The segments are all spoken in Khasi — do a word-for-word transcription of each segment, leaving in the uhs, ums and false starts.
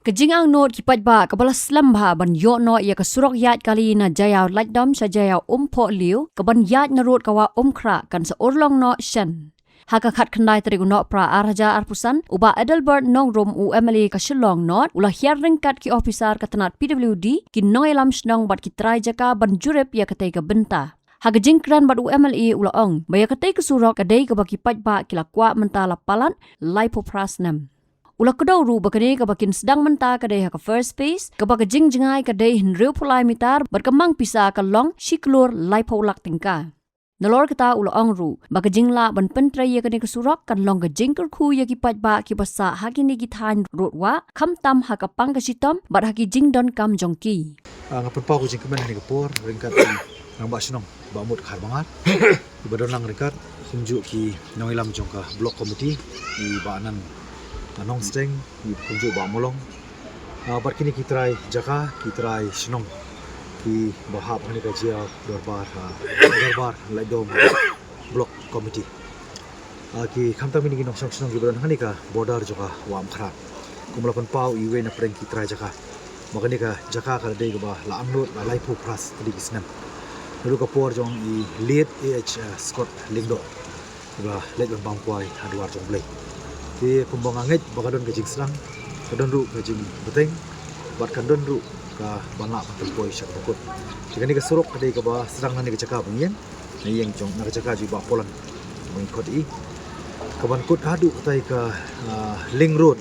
Ka jingangnud ki paidbah kaba la slem bha ban ïoh noh ïa ka surok ïaid kali na Jaiaw Laitdom sha Jaiaw Umpohliew, kaban ïaid na rud ka Wah Umkhrah, kan sa urlong noh shen. Ha ka khatkhyndai tarik u Nohprah ar hajar arphew san, u Bah Adelbert Nongrum, u M L A ka Shillong North, u la hiar ryngkat ki ophisar ka tnat P W D, ki nongïalam shnong bad ki trai jaka ban jurip ïa katei ka bynta. Ha ka jingkren bad u M L A u la ong ba ïa katei ka surok ka dei kaba ki paidbah ki la kwah mynta la palat laiphew phra snem. U la kdew ruh ba kane kaba kin sdang mynta ka dei ha ka first phase, kaba ka jingjngai ka dei hynriewphew lai mitar bad ka mang pisa ka long shi klur laiphew lak tyngka. Nalor kata u la ong ruh ba ka jinglah ban pyntrei ïa kane ka surok kan long ka jingkyrkhu ïa ki paidbah kiba sah ha kine ki thaiñ rud wah, khamtam ha ka pang ka shitom bad ha ki jingdonkam jong ki. Ah, nga pynpaw ka jingkmen ha kane ka por ryngkat ki rangbah shnong, Bah Mut Kharbangar, kiba don lang ryngkat, kumjuh ki nongïalam jong ka Block Committee, i Bah Anand, ah, Nongsteng, i kumjuh Bah Molong. Ah, bad kine ki trai jaka, ki trai shnong, kiba hap ha kane ka Jaiaw Dorbar, ah, Dorbar Laitdom Block Committee. Ah, ki khamtam kine ki nongshong shnong kiba don ha kane ka border jong ka Wah Umkhrah. Kum la pynpaw iwei na pdeng ki trai jaka ba kane ka jaka ka la dei kaba la angnud la laiphew phra tylli ki snem, naduh ka por jong i late A H, ah, Scott Lyngdoh, ba leit ban bam kwai ha dwar jong U Blei. Te kumba nga ngeit ba ka don ka jingsdang, ka don ruh ka jingbteng, bad ka don ruh ka ban lah ban pynpoi sha kaba kut. Te kane ka surok ka dei kaba sdang na kane ka jaka ba ngi ïeng, na ïing jong, na ka jaka jong i Bah Polan ba ngi khot ïa i, kaban kut haduh katai ka, ah, link road,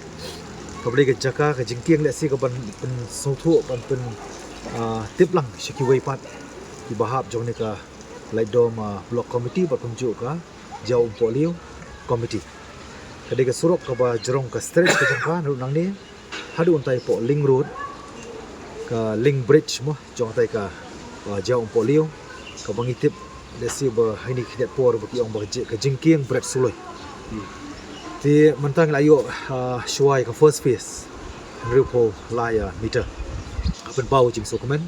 kaba dei ka jaka ka jingkieng lehse kaban pynsngewthuh, ban pyn, ah, tip lang sha kiwei pat kiba hap jong kane ka Laitdom, ah, Block Committee bad kumjuh ka Jaiaw Umpohliew Committee. Ka dei ka surok kaba jrong ka stretch ka jong ka naduh nangne haduh hangtai hapoh link road, ka link bridge mo jong katai ka, ah, Jaiaw Umpohliew, kaba ngi tip lehse ba ha kine ki khyndiat por ba ki ong ba ka ji-, ka jingkieng bret suloi. Te mynta ngi la ïoh, ah, shuwa ïa ka first phase, hynriewphew lai, ah, meter. Nga pynpaw ka jingsngewkmen,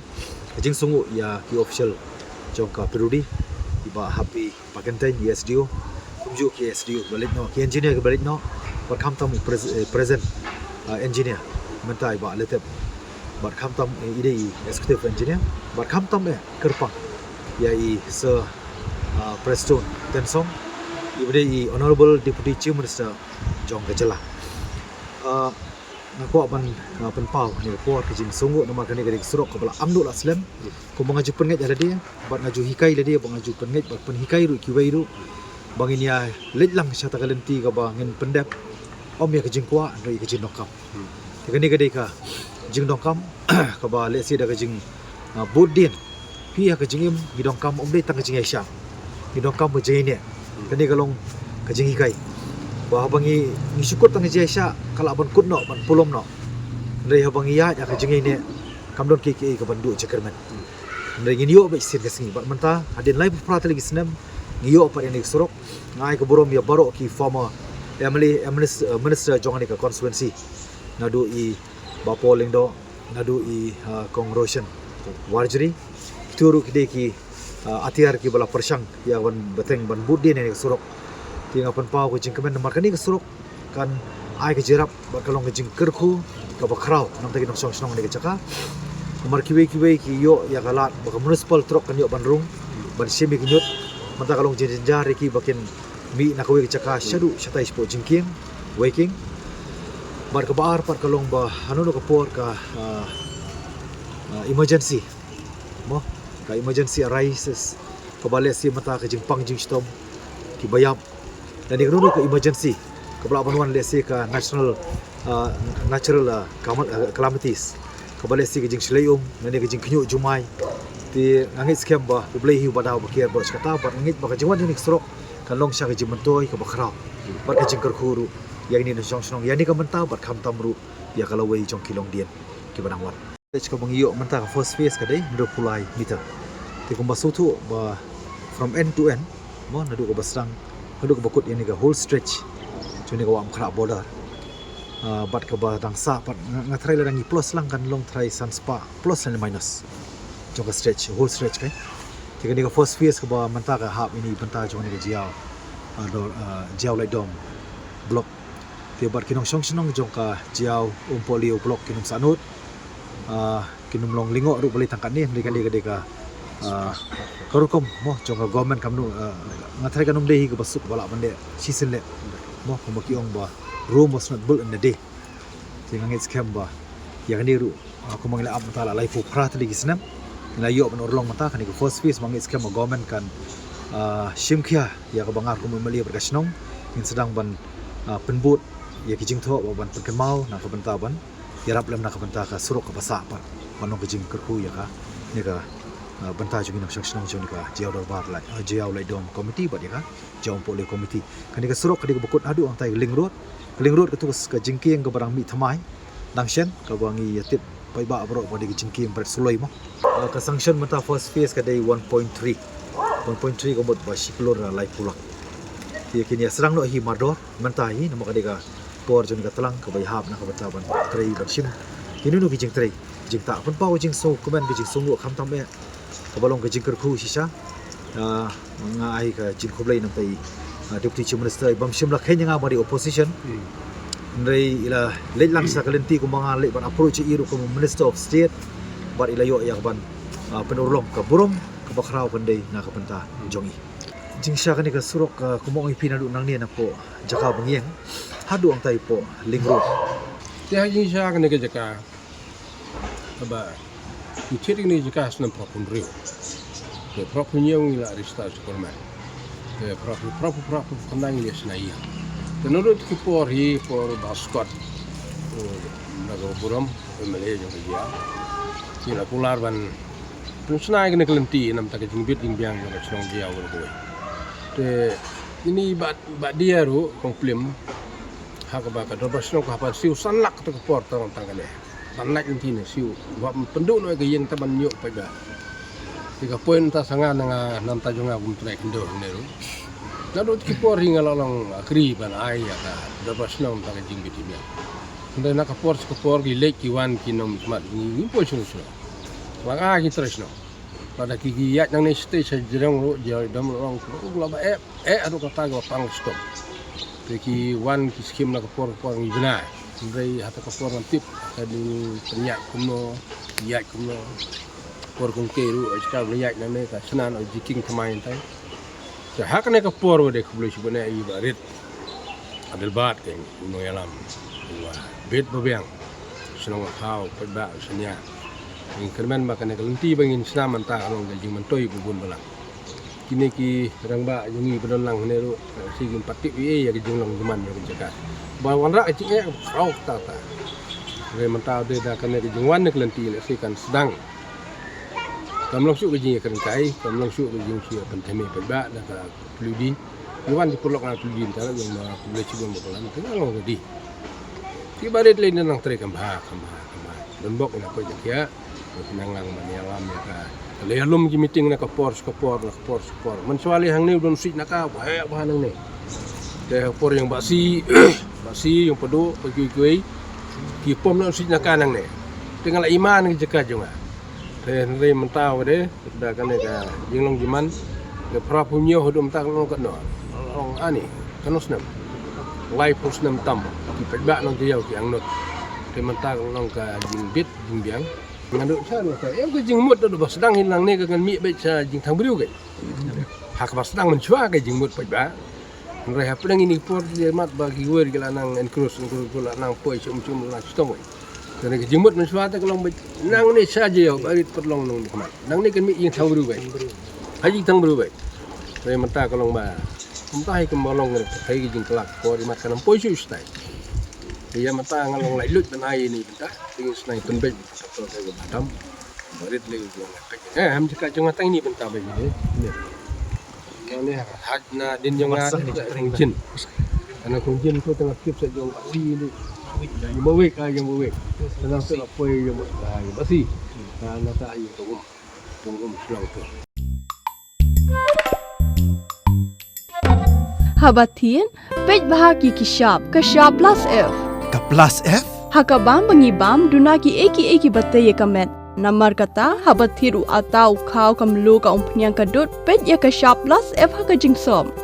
ka jingsngewnguh ïa ki official jong ka P W D, i Bah Happy Pakenteng, i S D O, kumjuh ki S D O kiba leit noh, ki engineer kiba leit noh, bad khamtam i pres-, eh, present, ah, engineer mynta, i Bah Letep, bad khamtam, eh, i dei i executive engineer, bad khamtam, eh, kyrpang ïa i Sir, ah, Prestone Tynsong, iba dei i Honorable Deputy Chief Minister jong ka jylla. Ah, nga kwah ban, ah, pynpaw ha kane ka por ka jingsngewnguh namar kane ka dei ka surok kaba la angnud la slem. Kumba nga ju pyngngeit ïa lade bad nga ju hikai ïa lade bad nga ju pyngngeit bad pynhikai ruh ïa kiwei ruh ba ngin ïa leit lang sha kata ka lynti kaba ngin pyndep ym ïa ka jingkwah hynrei ïa ka jingdonkam. Hmm. Te kane ka dei ka jingdonkam kaba lehse da ka jing, ah, bud dien phi ha ka jingim ngi donkam ym dei tang ka jingïaishah, ngi donkam ka jingïaineh. Kane ka long ka jinghikai ba haba ngi, ngi shu kut tang ka jingïaishah ka lah ban kut noh, ban pulom noh. Hynrei haba ngi ïaid ha ka jingïaineh kam don kiei kiei kaban duh jingkyrmen. Hynrei ngin ïoh beit shisien ka sngi bad mynta hadien laiphew phra tylli ki snem ngi ïoh pat ïa kane ka surok. Nga ai ka burom ïa baroh ki former M L A, eh, minis-, eh, minister jong kane ka constituency, naduh i Bah Paul Lyngdoh, naduh i, ah, Kong Roshan Warjri. Kito ruh ki dei ki, ah, atiar kiba la pyrshang ïa ban bteng ban bud dien ïa kane ka surok. Te nga pynpaw ka jingkmen namar kane ka surok kan ai ka jingïarap bad ka long ka jingkyrkhu kaba khraw na bynta ki nongshong shnong ha kane ka jaka. Namar kiwei kiwei ki ïoh ïa ka lad ba ka municipal truck kan ïoh ban rung ban shim ïa ki ñiut. Mynta ka long jingjynjar ïa ki ba kin mih na kawei ka jaka shaduh shatai shapoh jingkieng, weiking. Bad kaba ar pat ka long ba hano hano ka por ka, ah, ah, emergency, mo, ka emergency arises, kaba lehse mynta ka jingpang jingshitom, kiba ïap, lane kano kano ka emergency kaba lah ban wan, lehse ka national, ah, natural, ah, clam-, ah, calamities, kaba lehse ka jingshlei um lane ka jingkhynñiuh jumai. Te nga ngeit skhem ba U Blei hi uba da uba kiar baroh shi katta, bad nga ngeit ba ka jingwan jong kane ka surok kan long sha ka jingmyntoi kaba khraw bad ka jingkyrkhu ruh ïa kine ki nongshong shnong ïa kane ka bynta bad khamtam ruh ïa ka lawei jong ki longdien kiba dang wan. Stretch kaba ngi ïoh mynta ka first phase ka dei hynriewphew lai meter. Te kumba sngewthuh ba from end to end, mo, naduh kaba sdang haduh kaba kut ïa kane ka whole stretch jong kane ka Wah Umkhrah border. Ah, bad kaba dang sah pat nga, nga tharai lada ngi plus lang kan long tharai san spah plus lane minus jong ka stretch, whole stretch kai. Te kane ka first phase kaba mynta ka hap ïa kane ka bynta jong kane ka Jaiaw, ah, Dor, ah, Jaiaw Laitdom block. Te bad ki nongshong shnong jong ka Jaïaw Umpohliew block kin ym sahnud. Ah, kin ym long lyngngoh ruh balei tang katne, hynrei kane ka dei ka, ah, ka rukom mo jong ka government, kam nu, ah, nga tharai kan ym dei hi kaba suk ba lah ban leh shisien leh mo, kumba ki ong ba Rome was not built in a day. Te nga ngeit skhem ba ïa kane ruh, ah, kumba ngi la ap mynta la laiphew phra tylli ki snem, ngi la ïoh ban urlong mynta. Kane ka first phase, nga ngeit skhem ba government kan, ah, shim khia ïa kaba nga kum M L A bad ka shnong, ngin sdang ban, ah, pynbud ïa ki jingthoh bad ban pynkynmaw na ka bynta ban ïarap lem na ka bynta ka surok kaba sah pat, ban long ka jingkyrkhu ïa kane ka, ah, bynta jong ngi nongshong shnong jong ngi ka Jaïaw Dorbar Lai, ah, Jaïaw Laitdom Committee bad ïa ka Jaïaw Umpohliew Committee. Kane ka surok ka dei kaba kut haduh hangtai ka link road. Ka link road katu ka jingkieng kaba dang mih thymmai, dang shen, kaba ngi ïa tip paidbah baroh ba dei ka jingkieng bret suloi mo. Ah, ka sanction mynta first phase ka dei one point three. One point three ka mut ba shi klur, ah, laiphew lak. Te kin ïa sdang noh hi mardor mynta hi, namar ka dei ka por jong ka tlang kaba ïahap na ka bynta ban trei ban shim kino kino ki jingtrei, jingtah pynpaw, jingsngewkmen, ki jingsngewnguh, khamtam eh kaba long ka jingkyrkhu shisha. Ah, nga ai ka jingkhublei na i, ah, Deputy Chief Minister, i bym shym la kheiñ ïa nga ba dei opposition. Hmm. Hynrei i la leit lang sha ka lynti kumba nga leit ban approach ïa i ruh kum Minister of State, bad i la ïoh ïa ka ban, ah, pynurlong ka burom kaba khraw kan dei na ka bynta jong i. Jingshisha kane ka surok, ah, kumba ong ïa phi, naduh nangne napoh jaka ba ngi ïeng haduh hangtai poh link road. Te ha jingshisha kane ka jaka kaba ngi thied ïa kane ka jaka ha snem phra phew hynriew. Te phra phew hynñiew ngi la register sha government. Te phra phew, phra phew, phra phew khyndai ngi la shna ïing. Te naduh ki por hi, por Bah Scott, eh, na ka burom M L A jong ka jia, ngi la kular ban pynshna ïa kane ka lynti na ka bynta ka jingbit jingbiang jong ka shnong Jaïaw Umpohliew. Te ine i Bah, Bah Dia ruh, kong Plim, ha kaba ka dorbar shnong ka hap ban siew san lak katto ka por tang tang kane. Ban lait lynti ne siew, ba pynduh noh ïa ka ïing te ban ïoh paidbah. Te ka point mynta sa nga na nga, na ka bynta jong nga kum u trai khyndew ne ruh. Naduh ki por hi nga la long, ah, kyrpad ban ai ïa ka dorbar shnong na ka bynta ka jingbit jingbiang. Hynrei na ka por sha ka por ki leit ki wan ki nongmihkhmat, ngi, ngim poi shuh shuh. Ba nga ki trai shnong. Lada ki, ki ïaid nangne shatei sha jrong ruh, jrong dam ruh, ruh la ba eh, eh, haduh katta ka ba pang stom. Te ki wan ki skim na ka por, ka por ngi bna. Hynrei ha kata ka por ngam tip ka dei pynïaid kumno, ïaid kumno. Por kong Kei ruh, ïaid ka ba ïaid nangne ka shna noh jiking thymmai hangtai. Te ha kane ka por ba dei khublei shibun ïa i Bah Rit Adelbert, ka nongïalam, u Bah Bit Babiang, shnong Khaw, paidbah, shaniah. Ngin kyrmen ba kane ka lynti ba ngin shna mynta ka long ka jingmyntoi ba bun balang. Kine ki rangbah jong ngi ba don lang hangne ruh, eh, shi kim pat tip ei ei ïa ka jinglong jingman jong ka jaka. Ba wanrah ka jingeh ka khraw katta katta. Hynrei mynta de da kane ka jingwan ne ka lynti lehse kan sdang. Kam long shuh ka jingïakren kai, kam long shuh ka jingïapynthem ïa paidbah da ka phludi. Ngi wan ki paralok na phludi, mynta la jong ma phludi shibun ba ka lam, te nga long ready. Ki Bah Rit lei nang trei kham bha, kham bha, kham bha. Don bok ïa la poi jong ki ïa, nang lang ban ïalam ïa ka. Lei ïalum ki meeting na ka por sha ka por, na ka por sha ka por. Mynshuwa lei hangne u don siej na ka, bha bha nangne. Te ha por jong Bah Si, Bah Si, jong Padu, Bah Kiwei Kiwei, ki pom na u siej na ka nangne. Te nga la iman ki jaka jong nga. Te hynrei mynta wa de, da kane ka jinglong jingman, ka phra phew hynñiew haduh mynta ka long katno. Long ani, katno snem. Laiphew snem tam, ki paidbah nong Jaïaw ki angnud. Te mynta ka long ka jingbit jingbiang. Nga duh sha noh ka, em ka jingmut da ba sdang hi nangne ka ngan mih beit sha jingthang briew ka. Ha kaba sdang mynshuwa ka jingmut paidbah. Hynrei hapdeng ine i por ki mat ba ki wei ki la nang encroach, encroach, la nang poi shum shum la nang chitom wei. Te ka jingmut mynshuwa te ka long beit nangne sha Jaïaw Bah Rit pat long nongmihkhmat. Nangne kan mih ïing thang briew beit. Ha ïing thang briew beit. Hynrei mynta ka long ba, mynta hi kumba long ka, ka jingkylla ka por i mat kan ym poi shuh shatai. Te ïa mynta nga long laitluid ban ai ine i bynta. Te ngin sa nang pynbeit beit ka bynta tam. Bah Rit lei ka jong nga. Eh, ham jaka jong nga tang ine i bynta beit ine. Ine. Ine ha, ha nadien jong nga, ine ka kong Jin. Ana kong Jin to tang ka kip sa jong Bah Si ine. Jong Bah Wek, ah, jong Bah Wek. Tang sa la poi jong Bah, ah, jong Bah Si. Ah, na ta ine ka um. Ka um shlong to. Haba thied, peit bha ki ki shap, ka shap plus F. Ka plus F? Ha ka bam ba ngi bam, duna kiei kiei kiba tei ïa ka met. Namar kata, haba thied u atta, u khaw, ka mluh, ka umphniang, ka dud, peit ïa ka shap plus F ha ka jingsop.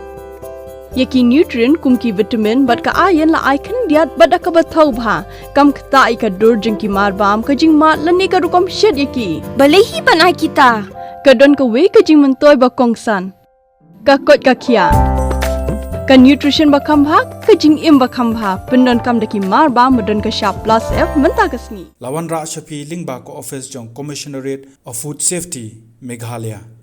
Ïa ki nutrient kum ki vitamin bad ka iron la ai khyndiat bad da kaba thaw bha. Kam ktah ïa ka dur jong ki marbam, ka jingmad lane ka rukom shet ïa ki. Balei hi ban ai kita? Ka don kawei ka jingmyntoi ba kongsan. Ka koit ka khiah. Ka nutrition ba kham bha, ka jingim ba kham bha. Pyndonkam da ki marbam ba don ka shap plus F mynta ka sngi. La wanrah sha phi lyngba ka office jong Commissionerate of Food Safety, Meghalaya.